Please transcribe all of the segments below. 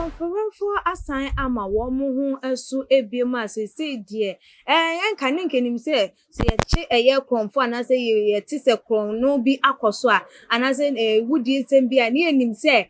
Akorɔmfowerɛfoɔ asan ama wɔn ho so biom a seesei deɛ ɛɛ yɛnka ne nkanim sɛ Sɛ yɛkye ɛyɛ korɔmfoɔ anaasɛ yɛte sɛ korɔno bi akɔ so a, anaasɛ wudie nsɛm bi a, ne yɛnim sɛ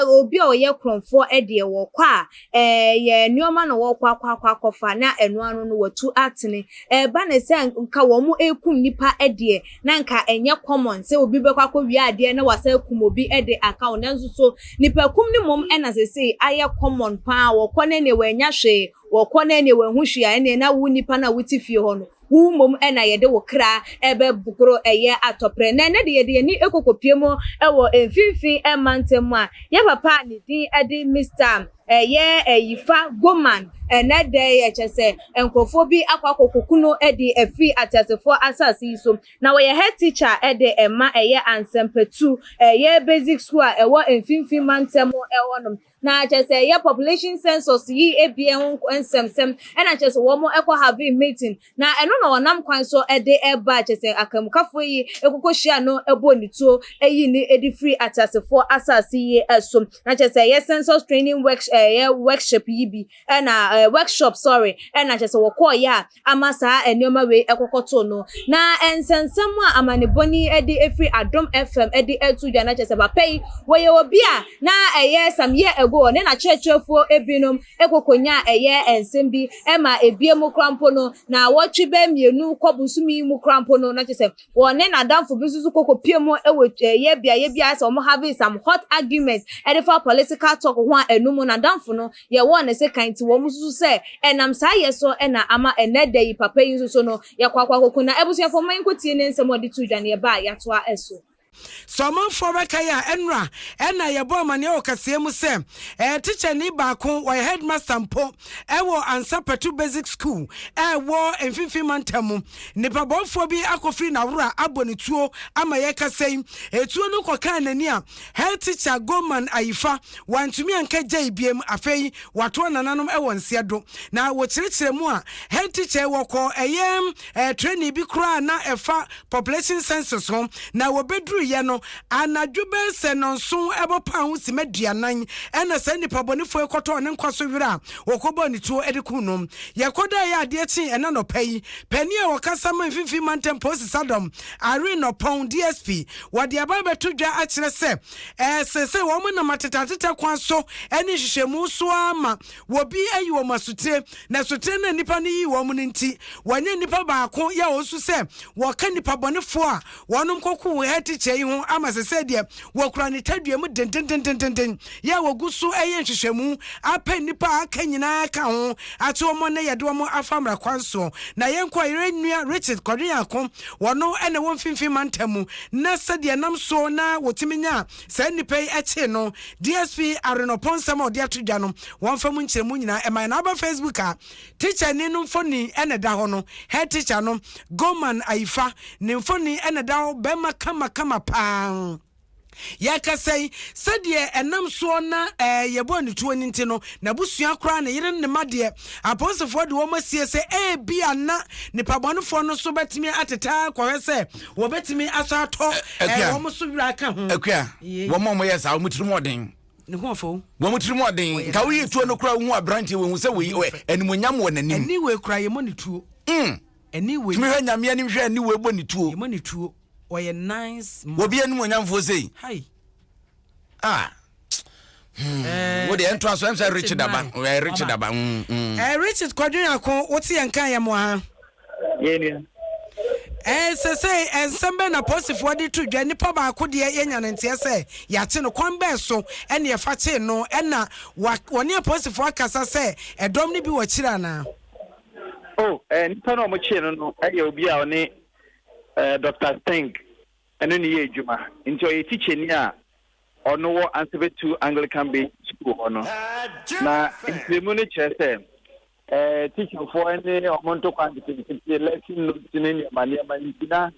obi a ɔyɛ korɔmfoɔ deɛ wɔkɔ a, ɛyɛ nneɛma na wɔkɔ akɔ akɔ akɔfa na ɛno ano no watu atene. Ɛba ne sɛ nka wɔn rekum nnipa deɛ, na nka ɛnyɛ common sɛ obi bɛkɔ akɔwia adeɛ na wasan akum obi de aka ho. Nanso so nnipakum no mmom na seesei ayɛ common paa, wɔkɔ no ɛnneɛ wɔannya hwee. Wɔkɔ na ɛnneɛ wɔanhu hwee a, ɛnneɛ na wo nipa no a wote fie hɔ no, wo mmom na yɛde wo kra rebɛgoro ɛyɛ atɔprɛ. Na ɛnnɛ de yɛde yɛn ani rekɔkɔpue mu wɔ mfimfini mantam mu a, yɛn papa a ne din de Mister ɛyɛ Yifa Goman, ɛnnɛ da yi kyerɛ sɛ nkurɔfoɔ bi akɔ akɔkɔku no de afiri ateasefoɔ asase yi so. Na wɔyɛ head teacher de ma ɛyɛ Ansɛmpatu, ɛyɛ basic school a ɛwɔ mfimfini mantam hɔnom. Na kyerɛ sɛ ɛyɛ population census yi ebien ho nsɛmsɛm ɛna kyerɛ sɛ wɔn ɛkɔ having meeting na ɛno na wɔnam kwan so ɛde ɛba kyerɛ sɛ akanmukafoɔ yi ɛkɔkɔ hyia no ɛbɔ ne tuo ɛyi ne ɛde firi ateasefoɔ asase yi ɛso na kyerɛ sɛ ɛyɛ census training work ɛyɛ workshop yi bi ɛna ɛɛ workshop sorry ɛna kyerɛ sɛ wɔkɔɔyɛ a ama saa nneɛma wei ɛkɔkɔtoo no. Na nsɛnsɛm a amanebɔni de firi Adom FM de reto dwa no kyerɛ sɛ papa yi wɔyɛ obi a na ɛyɛ some year ago ɔne n'akyerɛkyerɛfoɔ binom kɔkɔnyaa ɛyɛ nsɛm bi ma ebie mu koraa mpo no na wɔtwe bɛyɛ mmienu kɔ bosome yi mu koraa mpo no na kyerɛ sɛ wɔne n'adamfo bi nso so kɔkɔpie mu wɔ ɛyɛ beaeɛ bi a sɛ wɔn having some hot argument ɛde fa political talk ho a ɛno mu n'adamfo no yɛwɔɔ ne sekan nti wɔn susu sɛ ɛnam saa yɛ so na ama ɛnnɛ da yi papa yi nso so no yɛkɔ akɔ akɔku no. Abusuafoɔ momma yɛnkɔtie ne nsɛm a ɔde too dwa no yɛba a yɛatoa so. Sɛ ɔmanfoɔ bɛkae a, ɛnora na yɛbɔɔ amaneɛ wɔ kaseɛ mu sɛ tikyani baako, ɔyɛ headmaster mpo wɔ Ansa Patu Basic School a ɛwɔ Mfimfini Mantam mu. Nnipabɔnfoɔ bi akɔfiri n'awora abɔ ne tuo ama yɛrekasa yi, etuo no kɔkaa n'ani a Head teacher Goman Ayifa wantumi anka gyai biam afei watoa nananom wɔ nseɛ do na wɔkyerɛkyerɛ mu a head teacher yi wɔkɔɔ ɛyɛ training bi koraa na ɛfa population census ho na wɔbɛduruiɛ no anadwo bɛyɛ sɛ nɔnson ɛbɔ paa ho sima duanan ɛna saa nnipa bɔnefoɔ yi kɔtɔɔ ne nkwa so werɛ a wɔkɔbɔɔ ne tuo de kuu no. Yɛkɔdaeɛ adeɛ kyee ɛna nɔpa yi panin a ɔkasa ma mfimfini mantam polisi sadɔm Irene Nɔpɔn DSP Wɔde aba abɛto dwa akyerɛ sɛ ɛsɛ sɛ wɔnam atetɛatetɛ kwan so ne nhwehwɛmu so ara ma obi ayi wɔn asotire, na asotire no a nnipa no yii wɔn no nti, wɔanya nnipa baako yɛ a ɔsu sɛ wɔka nnipa bɔnefoɔ a wɔnom kɔkoo head teacher yi ho ama sɛsɛɛ deɛ wɔkura ne tadua mu dendendendenden yɛ a wɔgu so yɛ nhwehwɛmu apɛ nnipa a aka nyinaa ka ho akye wɔn na yɛde wɔn afa mmara kwan soɔ. Na yɛnkɔ a yɛn nua Richard Kwadwo Wɔno na ɛwɔ mfimfini mantam mu na sɛdeɛ ɛnam so na wɔtumi nyaa saa nnipa yi kyee no, DSP Arenɔpɔn nsɛm a ɔde ato dwa no, wɔmfa mu nkyerɛmu nyinaa ɛma yɛn. Aba Facebook a, tikyani no mfoni na ɛda hɔ no, head teacher no, Goman Ayifa, ne mfoni na ɛda hɔ, bɛrima kamakama paa. Yɛrekasa yi, sɛdeɛ ɛnam soɔ na ɛɛ yɛbɔɔ ne tuo no nti no, n'abusua koraa, ne yere ne ne mma deɛ, apolisifoɔ de wɔn asie sɛ ebia na nipabɔnefoɔ no nso bɛtumi atetɛ akɔhwɛ sɛ wɔbɛtumi asɔ atɔ ɛɛ wɔn so werɛ aka ho. Akua, wɔn a wɔyɛ saa, wɔn tirim ɔden. Ne ho ɔfɛ o. Wɔn tirim ɔden. Nka woyi tuo no koraa wohu aberanteɛ wɔhu sɛ wei animuonyam wɔ n'anim. Ɛni wei koraa yɛmmɔ ne tuo. Ɛni wei. Tumi hwɛ Nyame anim hwɛ ɛni wei bɔ ne tuo. Yɛmmɔ ne tuo. Ɔyɛ nice man. Obi animuonyamfoɔ sei. Hi. Ah. Hmm. Eh, wo deɛ ɛntoa so ɛm sɛ Richard aba. Eh, Richard aba. Mm, mm. Eh, Richard Kwadwo Nyarko, wote yɛn nka yɛ mmoa ha. Yɛnua. Eh, sɛ sɛ nsɛm bɛn na polisifoɔ de to dwa nipa baako deɛ yɛnya no nteɛ sɛ yɛakye no kwan bɛn so ɛne yɛfa kyee no ɛna wɔne apolisifoɔ akasa sɛ ɛdɔm no bi wɔ akyire anaa? Oh, eh, nipa no a wɔkyee no no yɛ obi a ɔne eh, Dr. Steng ɛne no yɛ adwuma. Nti ɔyɛ tikyani a ɔno wɔ Ansebetu Anglican Basic School hɔ no. Na nkyerɛmu no kyerɛ sɛ eh, tikyafoɔ ne wɔn ntokwa nketenkete, lesson notes ne nneɛma nneɛma nti na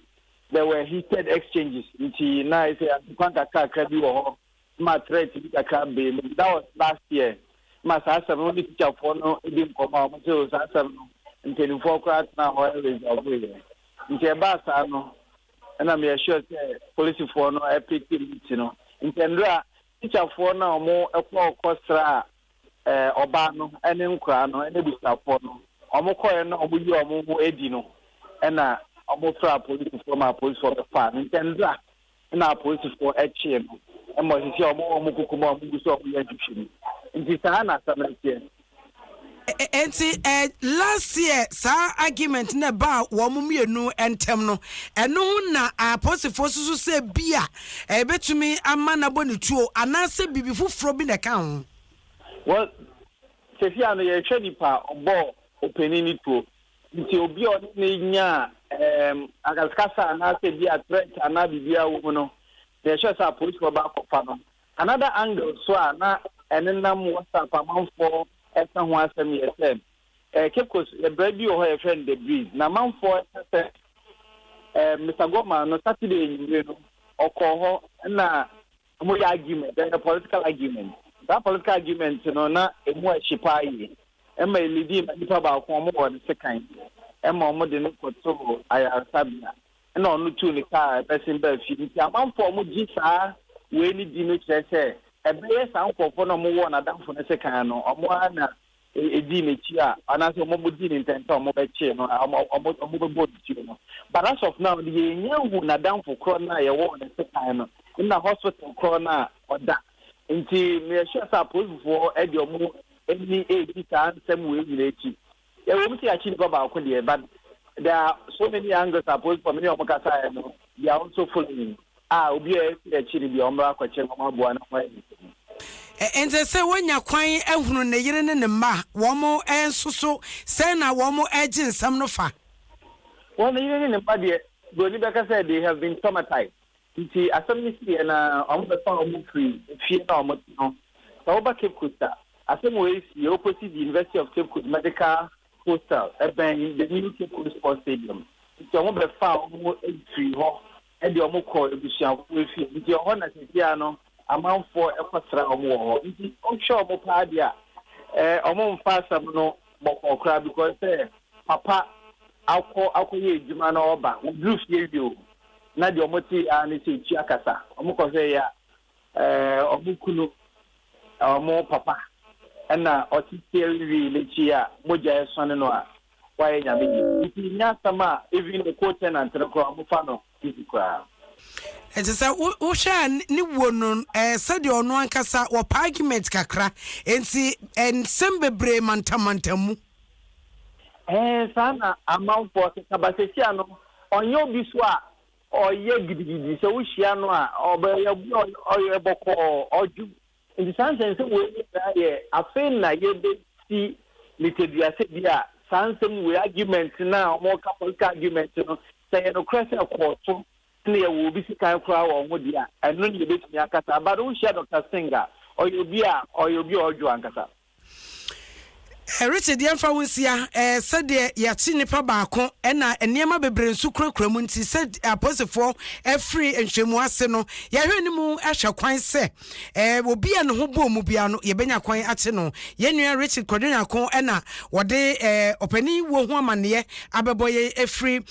there were heated exchanges nti na ɛsɛ ntokwa nkakrakra bi wɔ hɔ ma threat bi kakra baa mu. That was last year. Ma saa asɛm no, wo ne tikyafoɔ no di nkɔmmɔ a, wɔn sɛ o saa asɛm no, mpanimfoɔ koraa tena hɔ resolve yɛ. Nti ɛbaa saa no, ɛna meyɛ sure sɛ polisifoɔ no ɛpeke meat no. Nti ɛnora tikyafoɔ no a wɔn kɔ kɔ sra. Ɔbaa no ne nkoraa no ne abusuafoɔ no, wɔkɔeɛ na wɔyii wɔn ho adi no, ɛna wɔfrɛɛ apolisifoɔ ma apolisifoɔ bɛfaa no. Nti ɛndra na apolisifoɔ kyee no ma sisi a wɔwɔ wɔn kuku mu a wɔgu so a wɔyɛ nhwehwɛmu. Nti saa na asɛm no teɛ. Enti last year saa argument no ɛbaa wɔn mmienu ntam no, ɛno ho na apolisifoɔ susu sɛ bi a ɛbɛtumi ama no abɔ ne tuo anaasɛ biribi foforɔ bi na ɛka ho? Well, seesei ano yɛrehwɛ nipa a ɔbɔɔ ɔpanin no tuo. Nti obi a ɔne no nyaa um, akasakasa anaasɛ bi a threat anaa biribiara wɔ mu no, na yɛhwɛ sɛ apolisifoɔ ba akɔfa no. Another angle so a na ɛnenam WhatsApp amanfoɔ ɛka ho asɛm yɛ sɛ eh, Cape Coast ɛbrɛ bi wɔ hɔ yɛfrɛ no The Breeze na amanfoɔ ɛka sɛ eh, Mr. Gorman no Saturday anwummere no ɔkɔɔ hɔ na wɔyɛ argument, ɛyɛ political argument. Saa political argument no na emu ɛhye paa yie. Ɛma elidii ma nipa baako wɔn wɔ ne sekan ɛma wɔn de no kɔtoo ayaresabea. Ɛna ɔno tuu ne kaa ɛbɛsen baa fie. Nti amanfoɔ a wɔgye saa wei no di no kyerɛ sɛ ɛbɛyɛ saa nkurɔfoɔ no a wɔwɔ n'adamfo no sekan no wɔn ara na edii n'akyi a anaasɛ wɔn dii ne ntɛntɛ a wɔbɛkyee no a wɔbɛbɔɔ ne tuo no. But as of now no yɛnnya nhu n'adamfo korɔ no a yɛwɔɔ ne sekan no nna hospital korɔ no a ɔda. Nti meyɛ sure sɛ apolisifoɔ de wɔn ani redi saa nsɛm wei nyinaa akyi. Ɛwɔ mu sɛ yɛakye nipa baako deɛ but there are so many angles a apolisifoɔ me ne wɔn kasaeɛ no they are also following a obi a ɛsi akyi no deɛ ɔmmra akɔkyɛ na wɔaboa na wɔayɛ nhwehwɛmu. Ɛnsɛ sɛ wonya kwan hunu ne yere ne ne mma a, wɔn nso so, sɛn na wɔgye nsɛm no fa? Well, ne yere ne ne mma deɛ, buroni bɛka sɛ they have been traumatized. Nti asɛm no siiɛ no ara, wɔbɛfaa wɔn firii efie no a wɔte no. Sɛ woba Cape Coast a, asɛm wei sii opposite University of Cape Coast Medical Hostel, ɛbɛn the new Cape Coast Sports Stadium. Nti wɔbɛfaa wɔn firii hɔ de wɔn kɔɔ abusuafoɔ fie. Nti ɛhɔ na seesei ara no amanfoɔ kɔsra wɔn wɔ hɔ. Nti wohwɛ wɔn paa deɛ a, eh, wɔn mfa asɛm no bɔkɔɔ koraa because sɛ papa akɔ akɔyɛ adwuma na ɔba, wɔduru fie wie o, na deɛ wɔte ara ne sɛ etua kasa. Wɔkɔhwɛeɛ a, eh, wɔn kunu, wɔn papa ɛna ɔte steering wheel n'akyi a mogya ɛsɔne no a wayɛ nyame deɛ nti nyɛ asɛm a even the co-tenant no koraa ɔmo fa no easy koraa. Ɛte sɛ wohwɛ a ne wuo no ɛɛ sɛdeɛ ɔno ankasa wɔpɛ argument kakra nti nsɛm bebree mantamantam mu. Ɛɛ saa na amanfoɔ keka ba sɛsi ano ɔnyɛ obi so a ɔyɛ gidigidi sɛ wohyia no a ɔbɛyɛ obi a ɔyɛ bɔkɔɔ ɔdwo Nti saa nsɛnsɛm wei nyinaa yɛ afei na yɛbɛsi ne tadua sɛ bi a saa nsɛm wei argument no a wɔka political argument no sɛ yɛ nokorɛ sɛ ɛkɔɔ so na yɛwɔ obi sekan koraa wɔ ho deɛ a ɛno ne yɛbɛtumi akasa but wohyia Dr. Singh a ɔyɛ obi a ɔyɛ obi a ɔdwo ankasa. Richard, yɛmfa wo nsia. Sɛdeɛ yɛakye nnipa baako na nneɛma bebree nso kurakura mu nti, sɛ apolisifoɔ afiri nhwɛmu ase no, yɛhwɛ ne mu hwɛ kwan sɛ obi a ne ho bɔɔ mu biara no, yɛbɛnya kwan akye no. Yɛn nua Richard Kwadwo Nyarko na wɔde ɔpanin wuo ho amanneɛ abɛbɔ yɛn afiri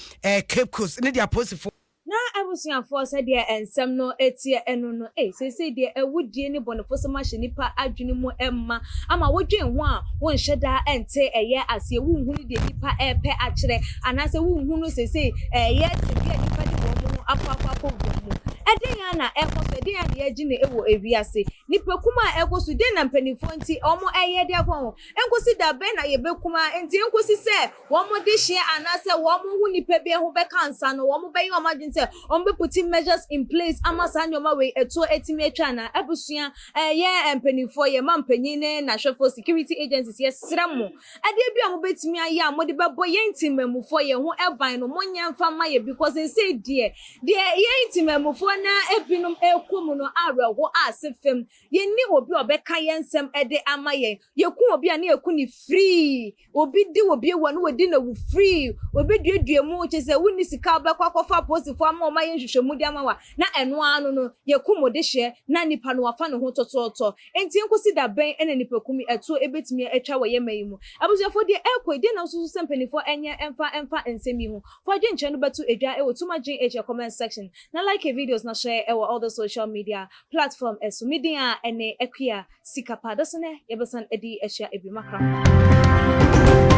Cape Coast ne deɛ apolisifoɔ. Na abusuafoɔ sɛdeɛ nsɛm no teɛ ɛno no, ei, seesei deɛ awudie ne bɔnefosɛm ahyɛ nnipa adwene mu ma ama wodwen ho a wonhyɛ da nte ɛyɛ aseɛ, wonhunu deɛ nnipa repɛ akyerɛ, anaasɛ wonhunu seesei ɛyɛ tebea a nnipa de wɔn ho akɔ akɔ akɔwura mu. Ɛdeɛn ara na ɛrekɔ so? Ɛdeɛn ara na yɛregye no wɔ ewiase? Nnipakum a ɛrekɔ so, deɛn na mpanimfoɔ nti wɔreyɛ de afa ho? Ɛnkɔsi da bɛn na yɛbɛkum a enti ɛnkɔsi sɛ wɔn dehyeɛ anaasɛ wɔn ho nipa bi ho bɛka ansa no wɔn bɛyɛ wɔn adwene sɛ wɔn bɛ puti measures in place ama saa nneɛma wei ɛtoɔ atumi atwa anaa? Abusua, yɛ mpanimfoɔ, yɛ mampanyin ne n'ahwɛfoɔ, security agencies, yɛsrɛ mo, adeɛ bi a mobɛtumi ayɛ a mode bɛbɔ yɛn ntemammufoɔ yɛn ho ban no monyɛ mfa mma yɛn because seesei deɛ, deɛ yɛn ntemammufoɔ no ara binom rekɔ mu no awerɛho ase fam. Yɛnni obi a ɔbɛka yɛn nsɛm de ama yɛn. Yɛku obi a na yɛku no firii. Obi di obi awu a na wɔdi no awu firii. Obi duadua mu, kyerɛ sɛ wonni sika a wobɛkɔ akɔfa apolisifoɔ ama wɔn ayɛ nhwehwɛmu de ama wo a, na ɛno ara no no, yɛkum wo dehyeɛ na nipa no wafa ne ho tɔtɔɔtɔ. Enti ɛnkɔsi da bɛn na nnipakum yi ɛtoɔ ɛbɛtumi atwa wɔ yɛn man yi mu? Abusuafoɔ, deɛ ɛrekɔ yi, deɛn na wosusu sɛ mpanimfoɔ nyɛ mfa mfa nsɛm yi ho? Fa adwenkyerɛ no bɛto dwa wɔ Tuma GH comment. comment section na like videos na share ɛwɔ all the social media platform ɛso. Me din a ɛne Akua Sikapa. Dɔso nɛ yɛbɛsan adi ahyia ebi makra.